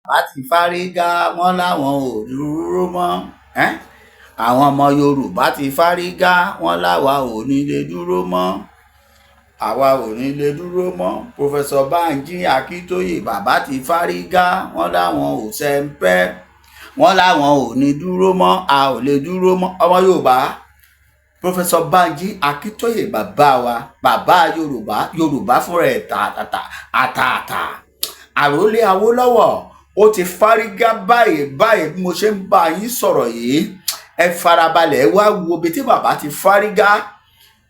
Bàbá ti fárígá, wọ́n láwọn ò dúró mọ́. Àwọn ọmọ Yorùbá ti fárígá, wọ́n láwa ò ní lè dúró mọ́. Àwa ò ní lè dúró mọ́. Professor Banji Akintoye, bàbá ti fárígá, wọ́n láwọn ò sẹ́ńpẹ́, wọ́n láwọn ò ní dúró mọ́. A ò lè dúró mọ́. Ọmọ Yorùbá, Professor Banji Akintoye, bàbá wa, bàbá Yorùbá, Yorùbá fúnra ẹ̀ tààtàtà àtàtà, àròlé Awólọ́wọ̀, ó ti fárígá báyìí báyìí. Bí mo ṣe ń bá yín sọ̀rọ̀ yìí, ẹ farabalẹ̀ wá wo ibi tí bàbá ti fárígá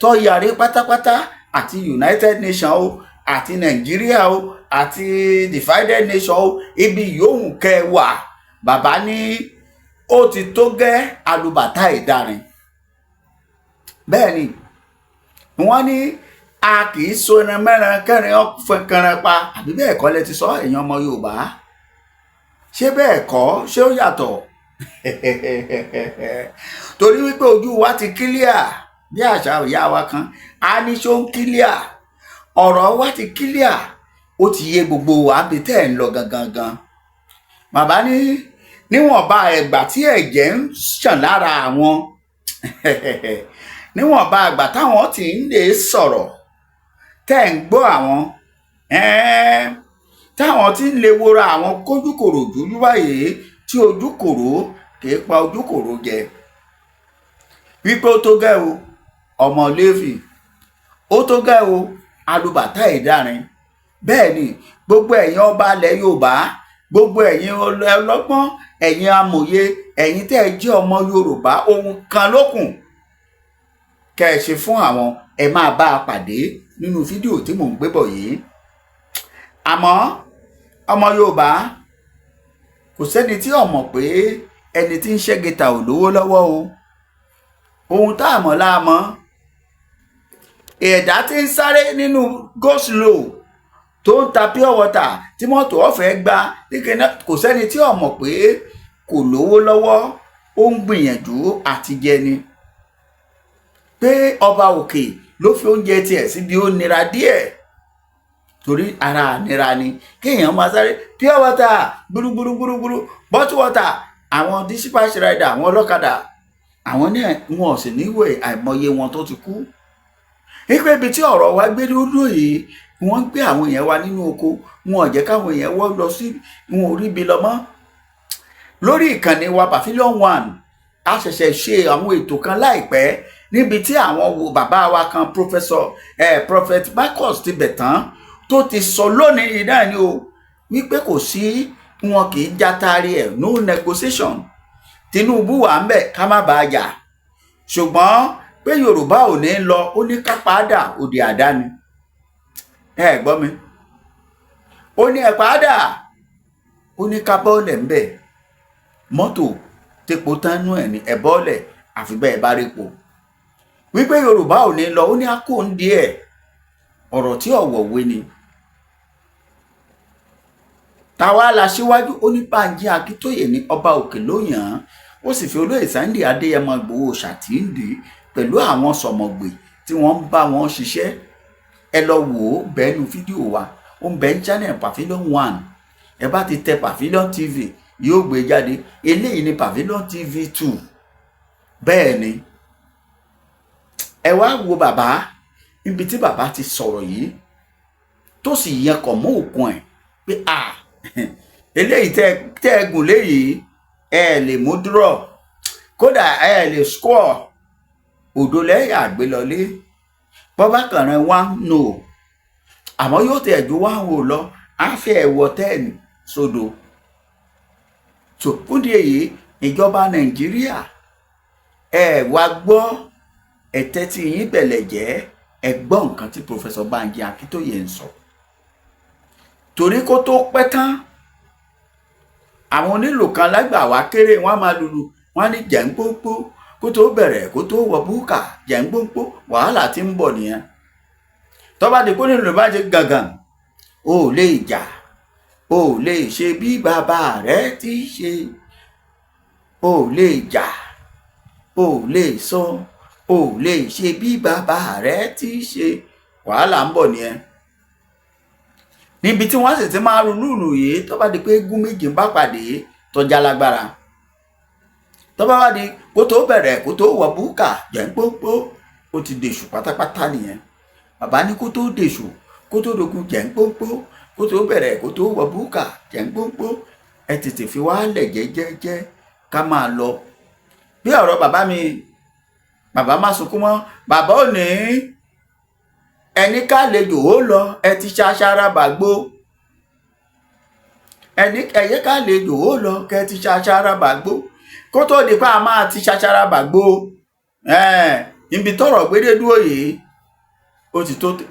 tó yarí pátápátá, àti United Nations o, àti Nàìjíríà o, àti Divided Nations o, ibi yòówù kẹ́ ẹ wà. Bàbá ní ó ti tó gẹ́, alùbàtà ìdarin. Bẹ́ẹ̀ ni wọ́n ní a kì í so ẹran mẹ́ran kẹrin ọ̀fẹ́ pa, àbí bẹ́ẹ̀ kọ́ lẹ ti sọ, èèyàn ọmọ Yorùbá? Ṣé bẹ́ẹ̀ kọ́? Ṣé ó yàtọ̀? Torí wípé ojú wa ti clear, bí àṣà ìyá wa kan a ní, ṣó ń clear? Ọ̀rọ̀ wa ti clear, ó ti yé gbogbo wa bí tẹ́ ẹ̀ ń lọ gangan gan. Bàbá ní níwọ̀nba ẹ̀gbà tí ẹ̀jẹ̀ ń ṣàn lára àwọn, níwọ̀nba àgbà táwọn tí ń lè sọ̀rọ̀, tẹ́ ẹ̀ ń gbọ́ àwọn, táwọn tí ń lè wora àwọn kójúkòrò dúdú báyìí, tí ojúkòrò kì í pa ojúkòrò jẹ, wípé ó tó gẹ́ o, ọmọ Léfì, ó tó gẹ́ o, alùbàtà ìdárin. Bẹ́ẹ̀ ni gbogbo ẹ̀yin ọba ilẹ̀ Yorùbá, gbogbo ẹ̀yin ọlọ́gbọ́n, ẹ̀yin amòye, ẹ̀yin tẹ́ ẹ jẹ́ ọmọ Yorùbá, ohun kan lókùn kẹ́ ẹ ṣe fún àwọn. Ẹ máa bá a pàdé nínú fídíò tí mò ń gbé bọ̀ yìí. Àmọ́ ọmọ Yorùbá, kò sẹ́ni tí ò mọ̀ pé ẹni tí ń ṣẹ́gẹ̀ta ò lówó lọ́wọ́ o. Ohun tá a mọ̀ la mọ̀. Ẹ̀dá tí ń sáré nínú go slow, tó ń ta pure water, tí mọ́tò ọ̀fẹ́ gba, kò sẹ́ni tí ò mọ̀ pé kò lówó lọ́wọ́, ó ń gbìyànjú àti jẹ ni, pé ọba òkè ló fi oúnjẹ tiẹ̀ síbi ó nira díẹ̀, torí ara nira ni kéèyàn máa sáré pure water gbúrúgbúrúgbúrú, bottle water. Àwọn dispatch rider, àwọn ọlọ́kadà, àwọn náà wọn ò sì níwèé, àìmọye wọn tó ti kú. Ipe ibi tí ọ̀rọ̀ wa gbé dúró yìí, wọ́n ń gbé àwọn èèyàn wa nínú oko, wọn ò jẹ́ káwọn èèyàn wọ́ lọ sí, wọn ò ríbi lọ mọ́. Lórí ìkànnì wa Pavilion One, a ṣẹ̀ṣẹ̀ ṣe àwọn ètò kan láìpẹ́ níbi tí àwọn wo bàbá wa kan, Professor Prophet Marcus ti bẹ̀ tán, tó ti sọ lónìí náà ni o, wípé kò sí, wọn kì í játari ẹ̀, no negotiation. Tinubu wà ń bẹ̀, ká má bàa jà, ṣùgbọ́n pé Yorùbá ò ní lọ, ó ní ká padà òdì àdáni. Ẹ gbọ́ mi, ó ní ẹ padà, ó ní ká bọ́ọ̀lẹ̀ ń bẹ̀, mọ́tò tepo tánú ẹ̀ ní ẹ bọ́ọ̀lẹ̀, àfi bẹ́ẹ̀ bá rí po, wípé Yorùbá ò ní lọ, ó ní akó ń díẹ̀. Ọ̀rọ̀ tí ọ̀wọ̀wé ni. Táwa la síwájú? Ó ní Bánjí Akíntóyè ní ọba òkè ló yàn án, ó sì fi olóyè Sunday Adéyẹmọ Ìgbòho ṣàtìndí pẹ̀lú àwọn sọ̀mọ̀gbè tí wọ́n ń bá wọn ṣiṣẹ́. Ẹ lọ wò ó bẹ́ẹ̀nu fídíò wa, ó ń bẹ ní channel Pavilion One. Ẹ bá ti tẹ Pavilion TV, yóò gbé jáde. Eléyìí ni Pavilion TV 2. Bẹ́ẹ̀ ni, ẹ wá wo bàbá níbi tí bàbá ti sọ̀rọ̀ yìí, tó sì yẹn kọ̀ mọ́ òkun ẹ̀ pé à eléyìí tẹ́ ẹ gùn léyìí, ẹ lè mú draw, kódà ẹ lè score, òdo lẹ́yìn àgbélọ́lé. Bọ́bá kàn rán one no, àmọ́ yóò tẹ̀ ju one o lọ, á fẹ́ ẹ̀ wọ 10 sódò tó. Fúndì èyí, ìjọba Nàìjíríà, ẹ wá gbọ́, ẹ tẹ́tí yín bẹ̀lẹ̀ jẹ́, ẹ gbọ́ nǹkan tí Professor Banji Akíntóyè ń sọ, torí kó tó pẹ́ tán, àwọn onílù kan lágbà wá kéré, wọn á máa lùlù, wọn á ní jẹ̀ǹpópó, kó tó bẹ̀rẹ̀, kó tó wọ búkà jẹ̀ǹpópó, wàhálà tí ń bọ̀ nìyẹn. Tó bá di kó nílùú bá ṣe gàngàn, o ò lè jà, o ò lè ṣe bí bàbá rẹ ti ṣe, o ò lè jà, o ò lè sọ, o ò lè ṣe bí bàbá rẹ ti ṣe, wàhálà ń bọ̀ nìyẹn. Níbi tí wọ́n sì ti máa ru lùlù yìí, tó bá di pé eégún méjì ń bá pàdé tọ́jà lágbára, tó bá wá di kó tó bẹ̀rẹ̀, kó tó wọ búkà jẹ́ ń pónpó, ó ti dèṣù pátápátá nìyẹn. Bàbá ní kó tó dèṣù, kó tó dogun jẹ́ ń pónpó, kó tó bẹ̀rẹ̀, kó tó wọ búkà jẹ́ ń pónpó, ẹ tètè fi wálẹ̀ jẹ́jẹ́jẹ́ ká máa lọ. Bí ọ̀rọ̀ bàbá mi, bàbá má sunkún mọ́, bàbá ò ní ẹni ká lejò ó lọ, ẹ ti ṣaṣara bàgbó. Ẹni ẹ̀yẹ ká lejò ó lọ, kẹ ti ṣaṣara bàgbó. Kó tó di pa a máa ti ṣaṣara bàgbó. Ibi tọ́rọ̀ gbédé dúró yìí,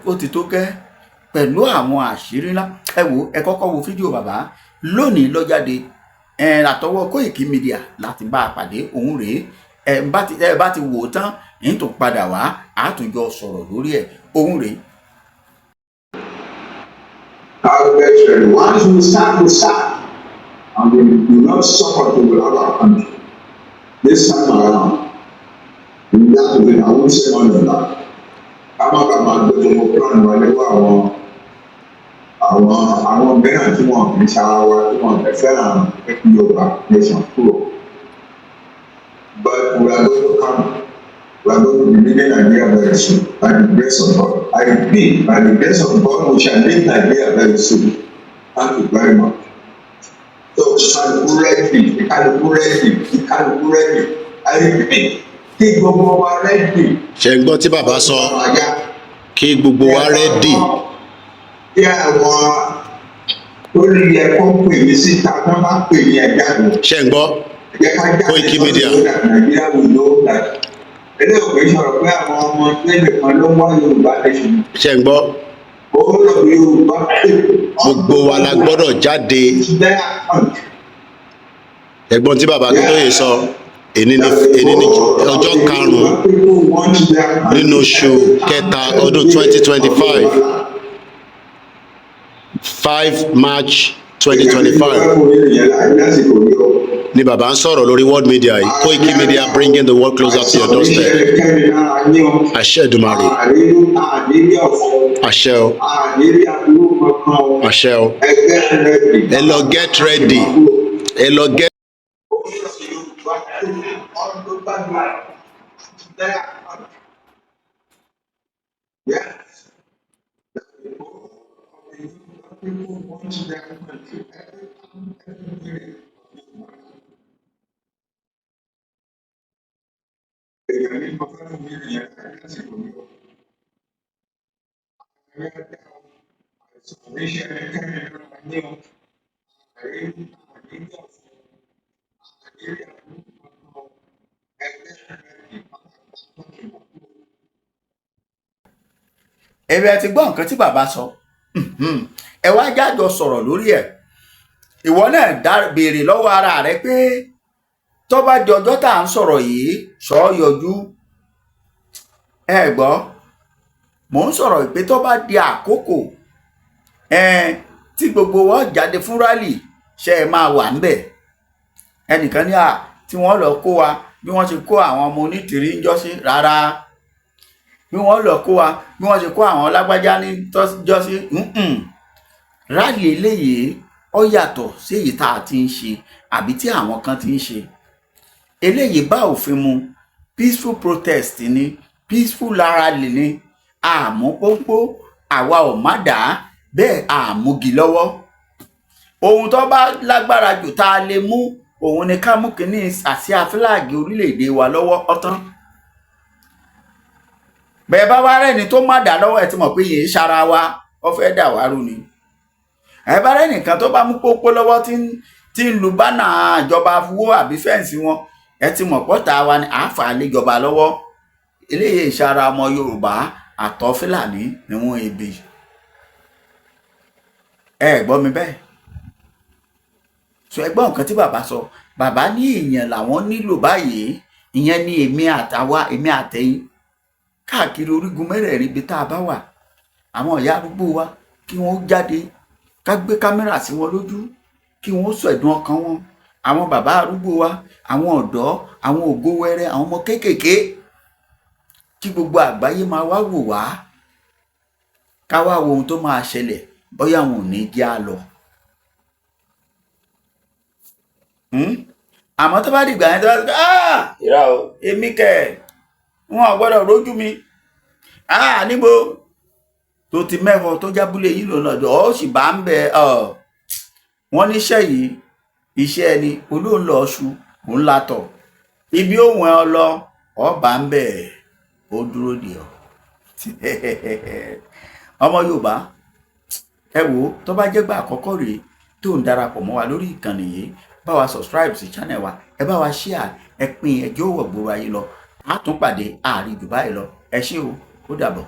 ó ti tó gẹ́ pẹ̀lú àwọn àṣírí ńlá. Ẹ wo, ẹ kọ́kọ́ wo fídíò bàbá lónìí ló jáde. Àtọwọ́ Koiki Media láti bá a pàdé òun rèé. Ẹ bá ti wò ó tán, ń tún padà wá, a tún jọ sọ̀rọ̀ lórí ẹ̀, òun rèé. I'll get ready. Once we start, we start. And we do not stop until we have our country. This time around, we got to win. I won't say more than that. Ká má bàa máa gbé gbogbo plan wa lẹ́wọ́ àwọn mìíràn tí wọ́n kì í ṣara wa, tí wọ́n fẹ́ fẹ́ràn Yorùbá nation kúrò. But we are going to come. We are going to be leaving Nigeria very soon by the grace of God. I repeat, by the grace of God, we shall leave Nigeria very soon. Thank you very much. So, kálukú ready, kálukú ready, kálukú ready. I repeat, kí gbogbo wa ready. Ṣe ń gbọ́ tí bàbá sọ? Kí gbogbo wa ready. Kí àwọn tó yẹ kó pè mí síta tó bá pè ní ẹ̀ jáde. Ṣe ń gbọ́? Ẹ ká jáde. Koiki Media. So that Nigeria will know that eléyìí kò sọ̀rọ̀ pé àwọn ọmọ tẹ́lẹ̀ kan ló ń wá Yorùbá nation. Ṣe ń gbọ́? All of Yorùbá people. Gbogbo wa la gbọ́dọ̀ jáde. Their country. Ẹ̀gbọ́n tí bàbá Akíntóyè sọ, èní ní ọjọ́ 5 nínú oṣù kẹta ọdún 2025, 5 March 2025, ni bàbá ń sọ̀rọ̀ lórí world media yìí, Koiki Media, bringing the world closer to your doorstep. Àṣẹ Èdùmàrè, àṣẹ o, àṣẹ o. Ẹ lọ get ready, ẹ lọ get. Yes. People want their country every time, every minute. Èèyàn ní mo fẹ́ fún mi nìyẹn lásìkò yìí o. Ẹ̀yà dá o, àìsàn oníṣẹ́ ẹnikẹ́ni lára ní o. Àìrí àìrí ọ̀fọ̀, àìrí àbúrò kankan o. Ẹgbẹ́ rẹ̀ pátápátá. Ẹ̀rẹ̀ ti gbọ́ nǹkan tí bàbá sọ. Ẹ wá jájọ sọ̀rọ̀ lórí ẹ̀. Ìwọ náà dá béèrè lọ́wọ́ ara rẹ pé tó bá di ọjọ́ tá à ń sọ̀rọ̀ yìí, sọ yọjú. Ẹ gbọ́, mò ń sọ̀rọ̀ pé tó bá di àkókò ẹ tí gbogbo wa jáde fún rally, ṣe é máa wà ńbẹ̀? Ẹnìkan ní à tí wọ́n lọ kó wa bí wọ́n ṣe kó àwọn ọmọ onítìrí ń jọ́sí. Rárá, bí wọ́n lọ kó wa bí wọ́n ṣe kó àwọn lágbájá ní jọ́sí. Rally eléyìí ó yàtọ̀ sí èyí tá a ti ń ṣe àbí tí àwọn kan ti ń ṣe. Eléyìí bá òfin mu, peaceful protest ni, peaceful rally ni. Àmú pónpó, àwa ò má dà á bẹ́ẹ̀, àmúgi lọ́wọ́. Ohun tó bá lágbára jù tá a lè mú òun ni ká mú kínní àsíá flag orílẹ̀-èdè wa lọ́wọ́ ọ̀tán. Bẹ́ẹ̀ bá wá rẹ́ni tó má dà lọ́wọ́, ẹ̀ ti mọ̀ pé yìí ṣara wa, ó fẹ́ dà wá rú ni. Ẹ bá rẹ́nìkan tó bá mú pópó lọ́wọ́ tí ń lu banner ìjọba wó àbí fence wọn, ẹ ti mọ̀ pọ́tà wa ni, àáfà léjọba lọ́wọ́. Eléyìí ṣara ọmọ Yorùbá àtọ́, Fúlàní ni wọ́n ebi. Ẹ gbọ́ mi bẹ́ẹ̀ sọ. Ẹ gbọ́ nǹkan tí bàbá sọ. Bàbá ní èèyàn làwọn nílò báyìí. Ìyẹn ni èmi àtàwa, èmi àtẹ̀yìn, káàkiri orígun mẹ́rẹ̀ẹ̀rin ibi tá a bá wà. Àwọn ìyá arúgbó wa, kí wọ́n jáde, ká gbé kámẹ́rà sí wọn lójú, kí wọ́n sọ ẹ̀dùn ọkàn wọn. Àwọn bàbá arúgbó wa, àwọn ọ̀dọ́, àwọn ògo wẹrẹ, àwọn ọmọ kéékèèké, kí gbogbo àgbáyé máa wá wò wá, ká wá wo ohun tó máa ṣẹlẹ̀. Bóyá àwọn ò ní jẹ́ á lọ. Àmọ́ tó bá dìgbà yẹn, tó bá dìgbà, ah, irọ́ o, èmi kẹ̀, wọn ò gbọ́dọ̀ rójú mi. Ah, níbo tó ti mẹ́họ tó jábúlé yìí lòun lọ́jọ́ ó sì bá ń bẹ ọ. Wọ́n níṣẹ́ yìí, iṣẹ́ ẹni olóhùn lọ ṣu òun látọ̀ ibi òun ẹ lọ ọ bá ń bẹ, ó dúró dè ọ. Ọmọ Yorùbá, ẹ wò ó, tó bá jẹ́ gbà àkọ́kọ́ rèé tó ń darapọ̀ mọ́ wa lórí ìkànnì yìí, bá wa subscribe sí channel wa, ẹ bá wa share, ẹ pín, ẹjọ́ wọ̀ gbòòrò ayé lọ. A tún pàdé àárín jù báyìí lọ. Ẹ ṣé o, ó dàbọ̀.